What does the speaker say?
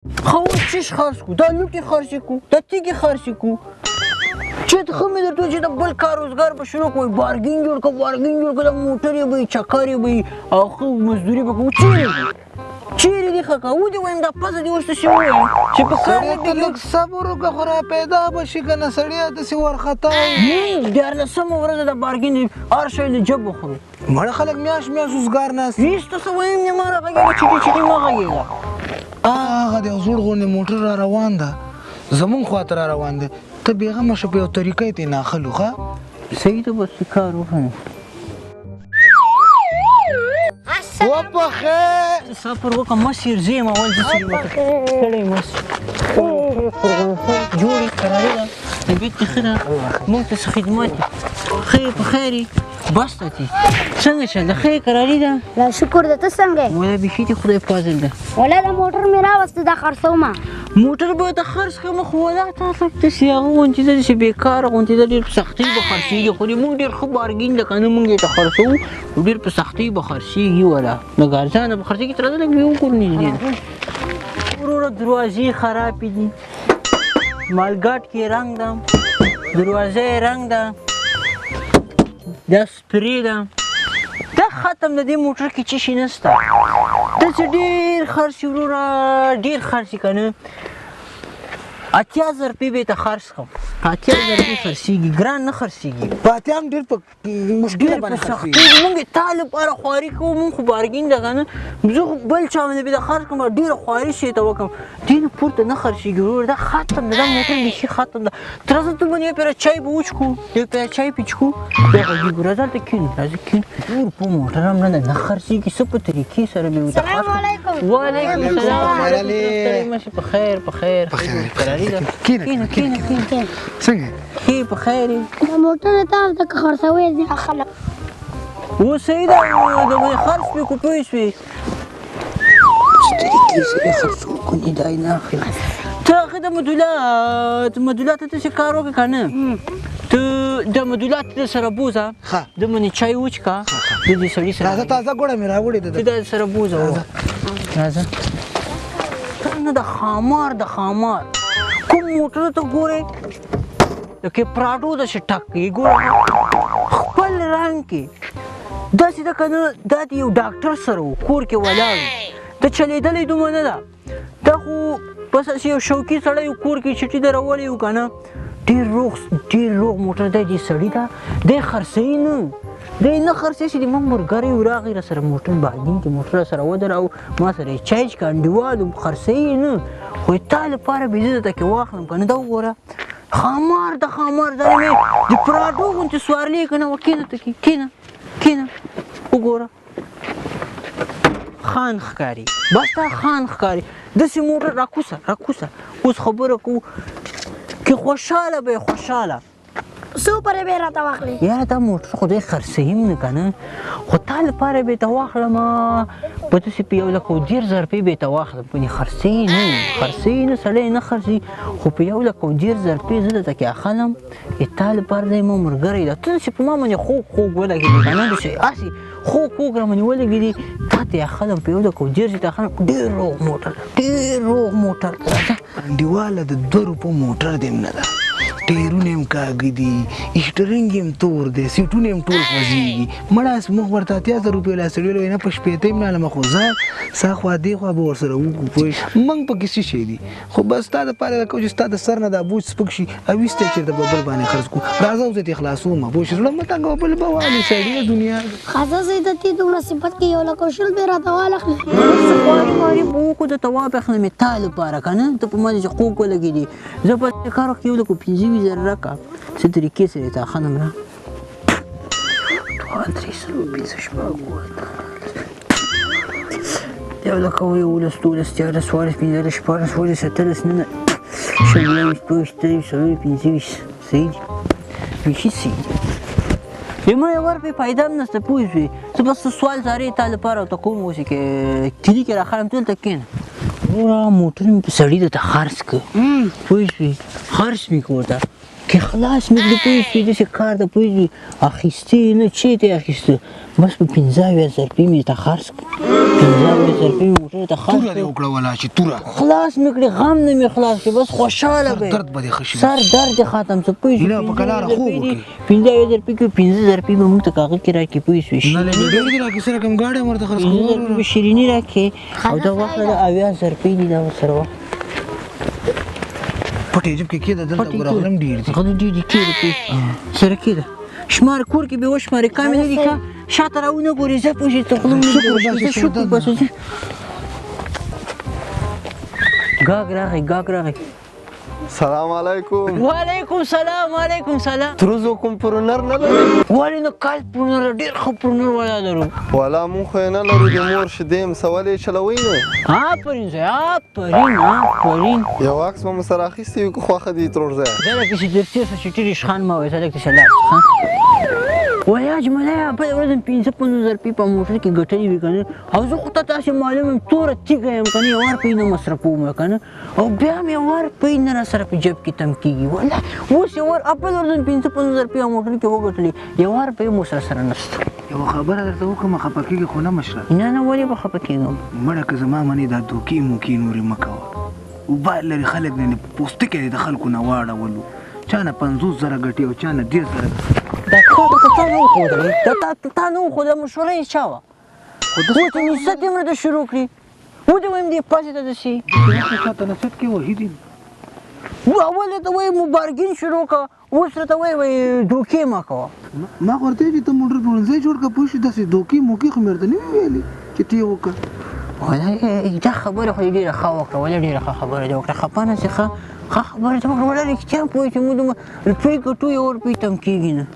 ښه اوس چیش خرڅ کړو؟ دا لوټې خرڅې کړو، دا تیږې خرڅې کړو، چې ته ښه مې درته چې د بل کار روزګار به شروع کړو، بارګین جوړ کړه، بارګین جوړ کړه، دا موټر یې به وي، چکر یې به وي او ښه مزدوري به کوو. چېرې دي؟ چېرې دي؟ ښه که ودې وایم دا پزه دې اوس داسې ووایم چې په کار نه ته لږ صبر وکړه، خو را پیدا به شي که نه سړیه، داسې وارخطا یې. موږ دیارلسمه ورځ د بارګین هر شی له جبه خورو. مړه خلک میاشت میاشت وزګار ناست. هېڅ ته څه وایم نه، ما راغږېږه، چټي چټي مه غږېږه. هغه د یو زوړ غوندې موټر را روان ده، زمونږ خواته را روان دی، ته بېغمه شه، په یو طریقه یې ترې نه اخلو. ښه صحیح ده، بس کار وکړه. وپخې صبر وکړه، مه سیر زه یم اول داسې وکړه، ستړی مه سې. جوړې قراري ده، طبیعت دې ښه ده، موږ ته څه خدمت دی؟ ښه یې، په خیر یې؟ بس ته دي څنګه چل ده؟ ښه یې، قراري ده؟ لا شکر ده، ته څنګه یې؟ ولا بیخي دې خدای فضل ده. ولا دا موټر مې راوسته، دا خرڅومه. موټر به ته خرڅ کړم، خو ولا تا لږ داسې هغه غوندې ده، داسې بېکاره غوندې ده، ډېر په سختۍ به خرڅېږي. خو دې موږ ډېر ښه بارګین ده که نه، موږ یې ته خرڅوو، ډېر په سختۍ به خرڅېږي، ولا لږ ارزانه به خرڅېږي. ته راځه لږ مې وګورو نږدې ده. وروره دروازې خرابې دي، مالګاټ کې رنګ ده، دروازه یې رنګ ده، دا سپرې ده، دا ختم د دې موټر کې څه شي نشته. داسې ډېر خرڅ وروره، ډېر خرڅ که نه 80,000 روپۍ به یې ته خرڅ کړم. په 80,000 روپۍ خرڅېږي، ګران نه خرڅېږي. په 80 هم ډېر په مشکله ډېر په باندې سختۍ. خرڅېږي. موږ یې تا لپاره خواري کوو، موږ خو بارګین ده که نه، زه خو بل چا باندې به دا خرڅ کړم، ډېره خواري شي ته وکړم، دې نه پورته نه خرڅېږي وروره. دا ختم ده، دا موټر بیخي ختم ده. ته راځه، ته باندې یو پیره چای به وڅښو، یو پیره چای پې څښو، بیا غږېږو. راځه هلته کښېنو، راځه کښېنو. نور په موټر هم نه ده، نه خرڅېږي، څه په طریقې سره به یې ورته السلام خرڅ کړو. علیکم. وعلیکم السلام. خیر علي. ستړی مه شې، په خیر، په خیر. په خیر، قراري ده. کښېنه، کښېنه، کښېنه، کښېنه. څنګه؟ ښې، په خیر یې. دا موټر ته هلته که خرڅوې زه اخلم. اوس صحیح ده، د باندې خرڅ پرې کړو، پوه شوې؟ څه طریقې سره یې خرڅو کنې دا یې نه اخلي. ته هغه د مدولا، ته مدولا ته داسې کار وکړه که نه، ته د مدولا ته سره بوځه، ښه. د منې چای وڅښه، د دې سړي سره. راځه، تازه ګوړه مې راوړې ده. ته دا سره بوځه، راځه. ته نه د ښامار، د ښامار کوم موټر ته ګورې لکه پراډو داسې ټک کوي، ګوره خپل رنګ کې داسې ده که نه. دا د یو ډاکټر سره و، کور کې ولاړ و، ته چلېدلی دومره نه ده، دا خو بس هسې یو شوقي سړی و، کور کې چټي درولی و که نه. ډېر روغ، ډېر روغ موټر دی دې سړي ده، دی خرڅوي نه، دی نه خرڅوي. چې د موږ ملګری و راغی را سره موټر بارګین کې موټر را سره ودراوه، ما سره یې چای چې انډیوال وم، خرڅوي نه، خو یې تا لپاره به زه درته کې واخلم که نه. دا وګوره ښامار ده، ښامار ده، مې د پراډو غوندې سوارلي که نه. کښېنه ته، کښېنه، کښېنه، وګوره خان ښکاري، بس دا خان ښکاري داسې موټر. راکوسه، راکوسه، اوس خبره کوو که خوشحاله به یې، خوشحاله. څو پرې به یې راته واخلې؟ یاره دا موټر خو دی خرڅوي هم نه که نه، خو تا لپاره به یې ته واخلم، په داسې په 1,30,000 روپۍ به یې ته واخلم. پنې خرڅوي نه، خرڅوي نه، سړی نه خرڅوي، خو په 1,30,000 روپۍ زه درته کې اخلم، تا لپاره دی، ما ملګری ده. ته داسې په ما باندې خوږ خوږ ولګېدې که نه، داسې هسې خوږ خوږ را باندې ولګېدې، تا ته یې اخلم په 1,30,000 یې ته اخلم. ډېر روغ موټر ده، ډېر روغ موټر ده. راځه. انډیواله د 2 روپو موټر دی هم نه ده، ټیرونه یې هم کاږه دي، اسټرینګ یې هم تور دی، سیټونه یې هم ټول خوځېږي. مړه هسې موږ ورته 80,000 روپۍ لا سړی ویل نه په 60 یې هم نه علمه، خو ځه سا خوا دې خوا به ورسره وکړو، پوه شې؟ موږ پکې څه شی دي، خو بس ستا دپاره دا کوو چې ستا د سر نه دا بوج سپک شي او ویسته یې چېرته په بل باندې خرڅ کړو. راځه اوس یې ترې خلاصومه، پوه شې؟ زړه مه تنګوه، بل به والي سړیه دنیا ده. ښه زه د دې دومره صفت کې 1,20,000 به یې راته والخلې. څه خواري ماري به وکړو، درته وابخلم یې تا لپاره که نه، ته په ما داسې خوږ ولګېدې. زه په دې کار وکړم 1,25,000 راکړه، څه طریقې سره یې ته اخلم. را 2، 3، 4، 5، 6، 8، 1,11، 12، 13، 14، 15، 16، 17، 19، 20، 21، 22، 23، 25. صحیح دي، بیخي صحیح دي. زما یوه روپۍ فایده هم نشته، پوه شوې؟ زه بس څه سوال زارۍ تا لپاره ورته کوم، اوس یې کلي کې راخلم، ته دلته کښېنه. وروره موټر مې په سړي درته خرڅ کړ، پوه شوې؟ خرڅ مې کړ ورته. که خلاص مې کړي پوه شوې، داسې کار ته پوه شوې، اخیستې نه چېرته یې اخیسته، بس په 75,000 روپۍ مې ته خرڅ کړ، 75,000 روپۍ مې موټر ته خرڅ توره دې کړ. وکړه ولا چې توره خلاص مې کړې، غم نه مې خلاص کړې، بس خوشحاله سر به درد به دې ښه شي. سر درد دې ختم څه پوه شوې. هیله په کلاره خوب وکړي. 75,000 روپۍ کې 5,000 روپۍ به موږ ته کاغذ کې راکړي پوه شوې. نه له مې ډېر دي راکړي، سره کوم ګاډی هم ورته خرڅ 5,000 کړو. روپۍ به شیریني راکړي او دا واخله، دا 70,000 روپۍ دي، دا ورسره واخله. پټې جیب کې کېده، دلته ګوره غلم ډېر دي. غلم ډېر دي، کېده پوه سره کېده. شمار کور کې به وشمارې، کمې نه دي، ښه شاته را ونه ګورې، زه پوه شې ته غلم نه شکر ګورې، باسه، زه شکر درد باسه. ګاګ راغی، ګاګ راغی. سلام علیکم. وعلیکم سلام، وعلیکم سلام. تروزو کوم پرونر نه لري؟ ولې نه، کال پرونر ډېر ښه پرونر والا لرو. والا مونږ خو یې نه لرو، د مور شیدې هم څه ولې یې چلوئ نه؟ آفرین زوی، آفرین، آفرین. یو عکس به مو سره اخیستی وي که خوښه دي ترور زویه؟ زه لږ داسې در تېر شه چې ټیټ شخان مه وایه، زه لږ داسې لاړ شه. وایي اجملیه، بله ورځ مې 55 روپۍ په موټر کې ګټلې وي که نه، او زه خو ته تاسې معلوم یم، توره تیږه یم که نه، یوه روپۍ نه مصرفوم که نه، او بیا مې یوه روپۍ نه راسره په جیب کې تم کېږي. والله اوس یوه بله ورځ مې 55 روپۍ په موټر کې وګټلې، یوه روپۍ هم اوس راسره نشته. یوه خبره درته وکړم، خفه کېږې خو نه مشره؟ نه نه، ولې به خفه کېږم؟ مړه که زما منې دا دوکې موکې نورې مه کوه، اوبه لري خلک نه پوستکی دې د خلکو نه واړولو، چا نه 50,000 ګټې او چا نه 30,000 ګټې. دا تا ته تا نه وښودلې، دا تا نه وښوده، مشوره یې چا وه؟ خو اوس نصیحت یې هم راته شروع کړي، ودې وایم دې پاسې ته داسې. چا ته نصیحت کې وهي دي. اول راته وایي مبارګین شروع کړه، اوس راته وایي وایي دوکې مه کوه. ما خو ورته ویل چې ته موټر پلورنځی جوړ کړه، پوه شوې، داسې دوکې موکې خو مې ورته نه وي ویلي چې ته یې وکړه. والله دا خبره خو یې ډېره ښه وکړه، والله ډېره ښه خبره دې وکړه، خفه نه شې، ښه ښه خبره دې وکړه. والله رښتیا پوه چې موږ دومره روپۍ ګټو، یوه روپۍ تم کېږي نه.